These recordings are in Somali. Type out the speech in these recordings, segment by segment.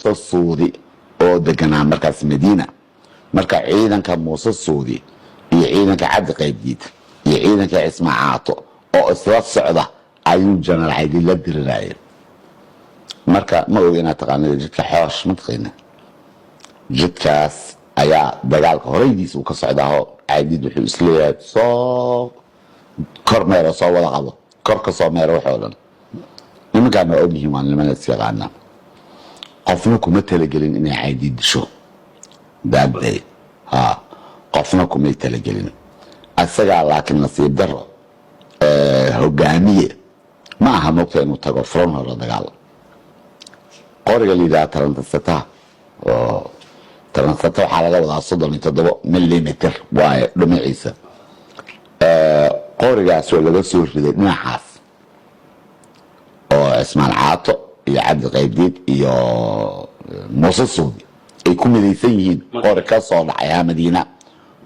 Suudi oo deganaa markaas Madiina. Marka ciidanka Muuse Suudi iyo ciidanka Cabdi Qaybdiid iyo ciidanka Cismaan Caato oo isla socda ayuu Jenaraal Caydiid la diriraya. Marka ma oga inaad taqaanida jidka Xoosh. Ma taqaana jidkaas ayaa dagaalka horeydiisa uu ka socdaaho. Caydiid wuxuu isleeyahay soo kormeero, soo wada qabo, kor ka soo meero. Waxoo dhan nimankaan waa ogyihiin, waa niman is yaqaana. Qofna kuma talagelin inay Caydiid disho that day. Ha, qofna kumay talagelin asagaa, laakiin nasiib daro hogaamiye ma aha mogta inuu tago front hore dagaal. Qoriga la yidhaha tarantasataha, oo taransata waxaa laga wadaa 37 millimeter waaye dhinaciisa. Qorigaasoo laga soo riday dhinacaas oo Cismaan Caato iyo Cabdi Qaybdiid iyo Muuse Suudi ay ku midaysan yihiin, qori ka soo dhacay, ha, Madiina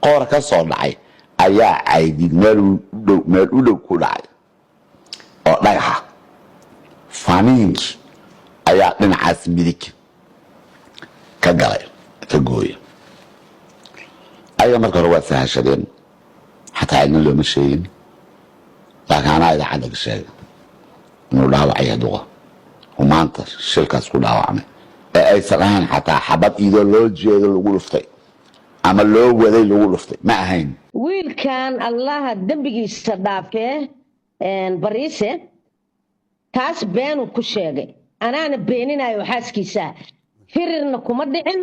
qori ka soo dhacay ayaa Caydiid meel u dhow ku dhacay oo dhagaxa faniinkii ayaa dhinacaas midig ka galay, ka gooya. Ayaga marka hore waa sahashadeen, xataa cidna looma sheegin, laakiin anaa idaacadda ka sheegay inuu dhaawacaya duqa uu maanta shilkaas ku dhaawacmay, ee aysan ahayn xataa xabad iyadoo loo jeedo lagu dhuftay ama loo waday lagu dhuftay, ma ahayn. Wiilkan Allaha dembigiisa dhaafee, Bariise, taas beenuu ku sheegay, anaana beeninayo. Xaaskiisa firirna kuma dhicin,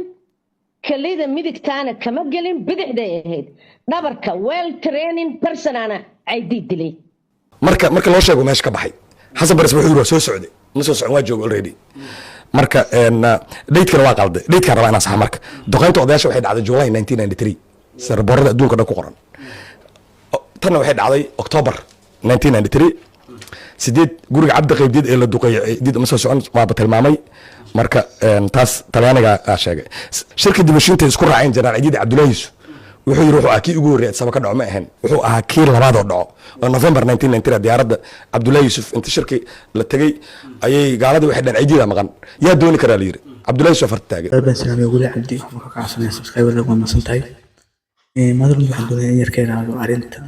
kelida midigtaana kama gelin, bidixday ahayd dhabarka. Well training person-ana Caydii dilay. Marka loo sheego meesha ka baxay, Xasan Baris wuxuu yiri waa soo socday. Ma soo socon, waa jooga already. Marka date-kana waa qalday, date-kaan rabaa inaan saxa. Marka duqeynta odayaasha waxay dhacday July 1993, sida raboorada adduunka dhan ku qoran. Tanna waxay dhacday October 1993. Sideed guriga Cabdi Qaybdiid ee la duqeeyey did ma soo socon, waaba tilmaamay. Marka taas Talyaaniga aa sheegay. Shirka dibashinta isku raaceen Jenaraal Cidiid Cabdullaahi Yusuf wuxuu yiri wuxuu ahaa kii ugu horreeyay Addis Ababa ka dhaco. Ma ahayn, wuxuu ahaa kii labaadoo dhaco oo November 1993. Diyaaradda Cabdullaahi Yusuf inta shirki la tegey ayay gaaladii waxay dhaheen Cidiida maqan, yaa dooni karaa la yiri. Cabdullaahi Yusuf farta taagay. Baan salaamay weli Cabdi, waxaan ka codsanaya subscriber, waa mahadsan tahay. Maanta runtii waxaan doonaya in yar ka ilaalo arrinta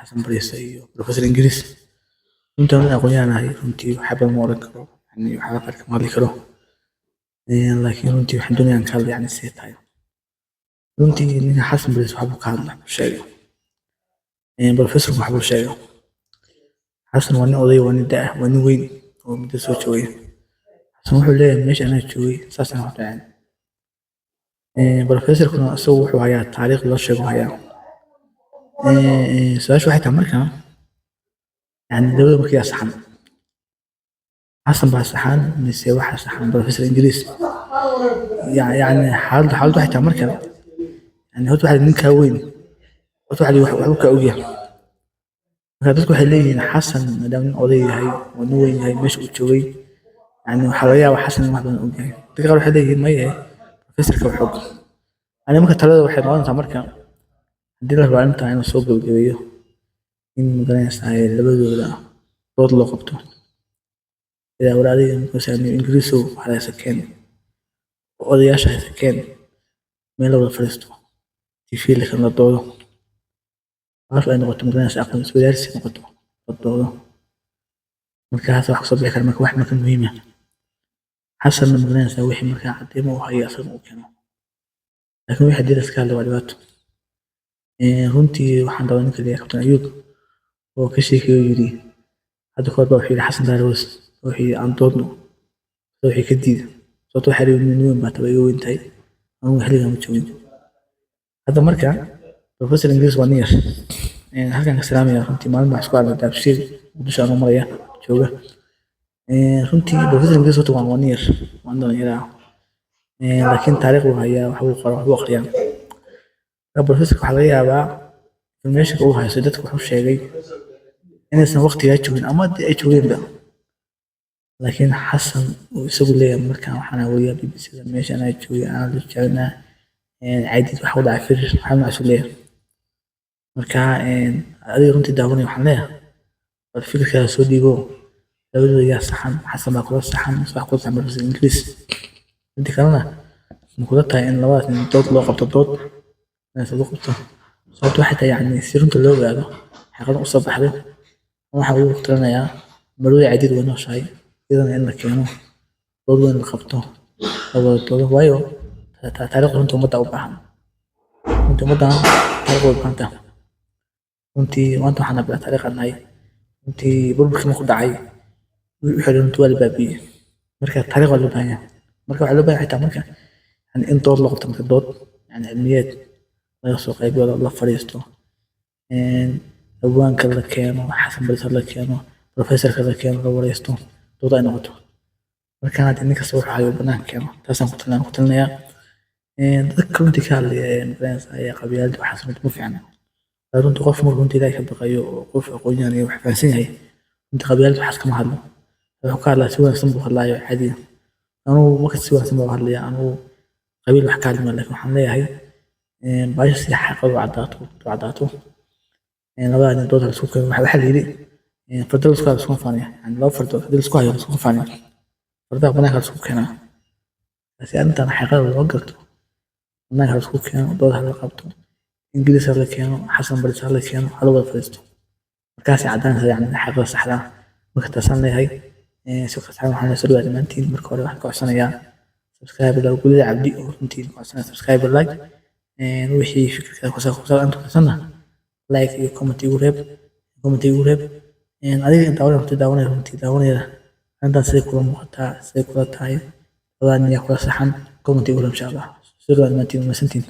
Xasan Bariise iyo Professor Ingiriis. Runtii aniga aqoon-yahan ahay, runtii waxa badan ma oran karo, yani waxyaaba qaar kama hadli karo, laakiin runtii waxaan doonaya in ka hadlo yani sidee tahay. Runtii ninka Xasan Bariise waxbuu ka hadla, waxbuu sheegay, professorku waxbuu sheegay. Xasan waa nin oday, waa nin da' ah, waa nin weyn oo muddo soo joogay. Xasan wuxuu leeyahay meesha anaa joogay, saasana wax dhaceen. Professorkuna isagu wuxuu hayaa taariikh loo sheego hayaa. Su-aashu waxay tahay marka, yani labada marka yaa saxan? Xasan baa saxan mise waxaa saxan Professor Ingiriis? Yani xaaladdu waxay tahay marka, yani horta waxaa ninkaa weyn, horta waxaa waxbuu kaa ogyahay. Marka dadku waxay leeyihiin Xasan maadaama nin oday yahay oo nin weyn yahay, meesha uu joogay, yani waxaa laga yaabaa Xasan in wax badan ogyahay. Dadka qaar waxay leeyihiin maye, professorka wax og. Yani marka talada waxay noqonaysaa marka, haddii la rabo arrintan in lasoo gabagabeeyo, in magaranaysaa labadooda dood loo qabto. Ilaa war adiga markaas Ingiriisow waxaad haysa keen, odayaasha haysa keen, meel la wada fadhiisto, TV la kala doodo, baashu ay noqoto magaranaysaa aqoon isweydaarsi noqoto, la doodo. Markaas wax kasoo bixi kara. Marka wax marka muhiim ah, Xasanna magaranaysaa wixii markaa cadeymo uu hayo asagana uu keeno, laakiin wixii haddii la iska hadlo waa dhibaato. Runtii waxaan rabaa ninka la yiraahdo Kabtan Ayuub oo ka sheekeeyay oo yiri hadda kahor baa wuxuu yiri Xasan Daaroos, wuxuu yiri aan doodno, wixii ka diida, sababto waxaa yiri nin weyn baa taba, iga weyn tahay, anigu xilligan ma joogin. Hadda marka Professor Ingiriis waa nin yar. Halkan ka salaamaya. Runtii maalin baan isku aragnay Daabshiil, Muqdisho anoo maraya jooga. Runtii Professor Ingiriis horta waa nin yar, waa nin dhalinyaro ah, laakiin taariikh buu hayaa, waxbuu qoraa, waxbuu akhriyaa. Marka professorka waxaa laga yaabaa informationka uu haysto, dadka wuxuu sheegay inaysan waqtigaa joogin ama haddii ay joogeenba, laakiin Xasan uu isagu leeyahay markaan waxaan wariyaa BBC-da, meesha anaa joogay, anaa la joognaa, Caydiid waxa u dhacay firir, waxaa noocaas uu leeyahay. Marka adiga runtii daawanaya waxaan leeyahay bal fikirkaaga soo dhiibo. Labadooda yaa saxan? Xasan baa kula saxan mise wax kula saxan Professor Ingiriis? Midda kalena, ma kula tahay in labadaas nin dood loo qabto, dood inaas lagu qabto? Sababta waxay tahay, yani si runta loo ogaado, xaqiiqada usoo baxdo, waxaan ugu talinayaa Marwada Cadiid way nooshahay, iyadana in la keeno, dood weyn la qabto, la wada doodo, waayo taariikhda runta ummadda u baahan, runtii ummaddan taariikh way u baahan tahay. Runtii maanta waxaan nahay taariikh aan nahay. Runtii burburkii markuu dhacay, wixii runtii waa la baabi'iyey. Marka taariikh waa loo baahan yahay. Marka waxaa loo baahan yahay xitaa marka, yani in dood loo qabto, marka dood yani cilmiyeed laga soo qayb galo, la fadhiisto, haweenka la keeno, Xasan Bariise la keeno, professorka la keeno, la wareysto, dood ay noqoto. Marka hadii nin kasta wuxuu hayo banaanka keeno, taasaan ku talinayaa. Dadka runtii ka hadlaya ayaa qabyaalada waxaas runtii ma fiicna. Runtii qof markuu runtii Ilaahay ka baqayo oo qof aqoon-yahan iyo wax fahansan yahay, runtii qabyaalada waxaas kama hadlo. Wuxuu ka hadlaa si wanaagsan buu hadlaayo caadi. Anugu marka si wanaagsan baan u hadlayaa, anugu qabiil wax ka hadli maayo, laakiin waxaan leeyahay baasha si xaqadu u caddaato, labada nin dood la isku keeno. Waxaa la yidhi fardo la isku hayo la iskuma faaniyo, yani laba fardood haddii la isku hayo la iskuma faaniyo, fardaha banaanka la isku keenaa. Si arrintan xaqiiqada loo garto, banaanka la isku keeno, dood ha la qabto, Ingiriis ha la keeno, Xasan Bariis ha la keeno, ha la wada fadhiisto. Markaasay caddaanaysaa yani xaqiiqada saxda ah. Marka taasaan leeyahay. Si kasta waxaan soo dhawaad dhammaantiin. Marka hore waxaan ka codsanayaa subscribe like, Gulida Cabdi oo runtii ka codsanaya subscribe, like, wixii fikirka ku saabsan inta kusanna like iyo comment igu reeb, comment igu reeb. Adiga daawanaya, runtii daawanaya, runtii daawanaya, arrintan siday kula muuqataa, siday kula tahay, labadan yaa kula saxan? Comment igu reeb, insha Allah. Soo dhawaad dhammaantiin, mahadsantiin.